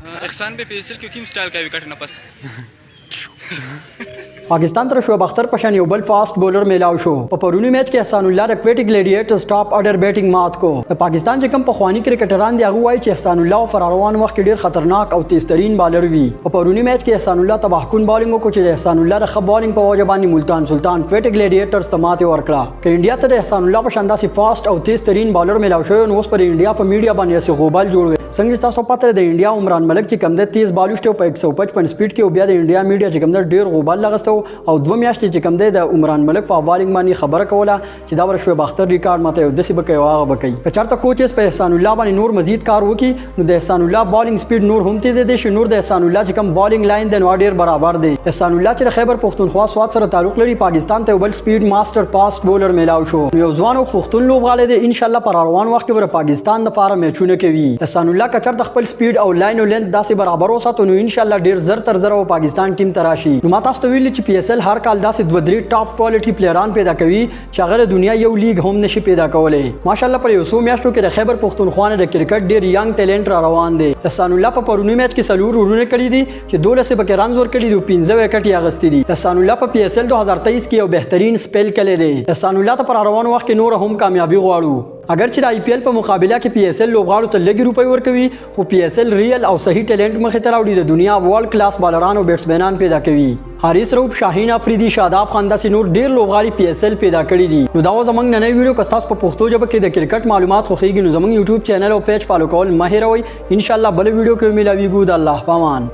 احسان به پیسل کې کوم سټایل کوي کټ نه پس. پاکستان تر شعیب اختر په شان یو بل فاست بولر میلاو شو. په پرونی میچ کې احسان الله د کویټي ګلیډیټرز ټاپ ارډر بیټینګ مات کو. د پاکستان چې کوم پخوانی کرکټران دی، هغه وایي چې احسان الله په روان وخت کې ډیر خطرناک او تیز ترین بالر وي. په پرونی میچ کې احسان الله تباهکون بالینګ وکړ، چې د احسان الله د ښه بالینګ په وجه باندې ملتان سلطان کویټي ګلیډیټرز ته ماتې ورکړه. که انډیا ته د احسان الله په شان داسې فاست او تیز ترین بالر میلاو شوی، نو اوس پر انډیا په میډیا باندې داسې غوبل جوړ وي. څنګه چې تاسو پته ده، د انډیا عمران ملک چې کوم دی تیز بال وشته په 155 سپیډ کې، او بیا د انډیا میډیا چې کوم دی ډیر غوبل لغستو او 2 میاشتې چې کوم دی د عمران ملک په بالینګ باندې خبره کوله چې دا ور شعیب اختر ریکارډ ماته یو داسې به کوي او هغه به کوي. که چېرته کوچز په احسان الله باندې نور مزید کار وکړي، نو د احسان الله بالینګ سپیډ نور هم تیز دی شي. نور د احسان الله چې کوم بالینګ لاین دی، نو ډیر برابر دی. احسان الله چې د خیبر پښتونخوا سوات سره تعلق لري، پاکستان ته یو بل سپیډ ماستر فاست بولر میلاو شو. نو یو ځوان او پښتون لوبغاړی دی، ان شاء الله پر روان وخت کې به پاکستان لپاره میچونه کوي. احسان الله که چېرته خپل سپیډ او لاین او لینث داسې برابر وساتو، نو ان شاء الله ډیر زر تر زره پاکستان ټیم ته راشي. نو ما تاسو ته ویلي چې پی ایس ایل هر کال داسې دوه درې ټاپ کوالټي پلیران پیدا کوي چې هغه د دنیا یو لیګ هم نشي پیدا کولی. ماشاءالله، پر یو څو میاشتو کې د خیبر پښتونخوا نه د کرکټ ډیر ینګ ټیلنټ را روان دی. احسان الله په پرونی میچ کې څلور اورونه کړي دي چې 12 یې پکې رنز ورکړي دي او پنځه ویکټ یې اخیستي دي. احسان الله په پی ایس ایل 2023 کې یو بهترین سپیل کړی دی. احسان الله ته پر روان وخت کې نور هم کامیابي غواړو. اگر چې د آی پی ایل په مقابله کې پی ایس ایل لوبغاړو ته لږې روپۍ ورکوي، خو پی ایس ایل ریل او صحیح ټیلنټ مخې ته راوړي، د دنیا ورلډ کلاس بالران او بیټسمنان پیدا کوي. حارث رؤف، شاهین افریدي، شاداب خان، داسې نور ډیر لوبغاړي پی ایس ایل پیدا کړي دي. نو دا و زمونږ ننۍ ویډیو. که تاسو په پښتو ژبه کې د کرکټ معلومات خوښیږي، نو زمونږ یوټیوب چینل او پیج فالو کول مه هېروئ. ان شاء الله بل ویډیو کې ملاویږو. د الله په امان.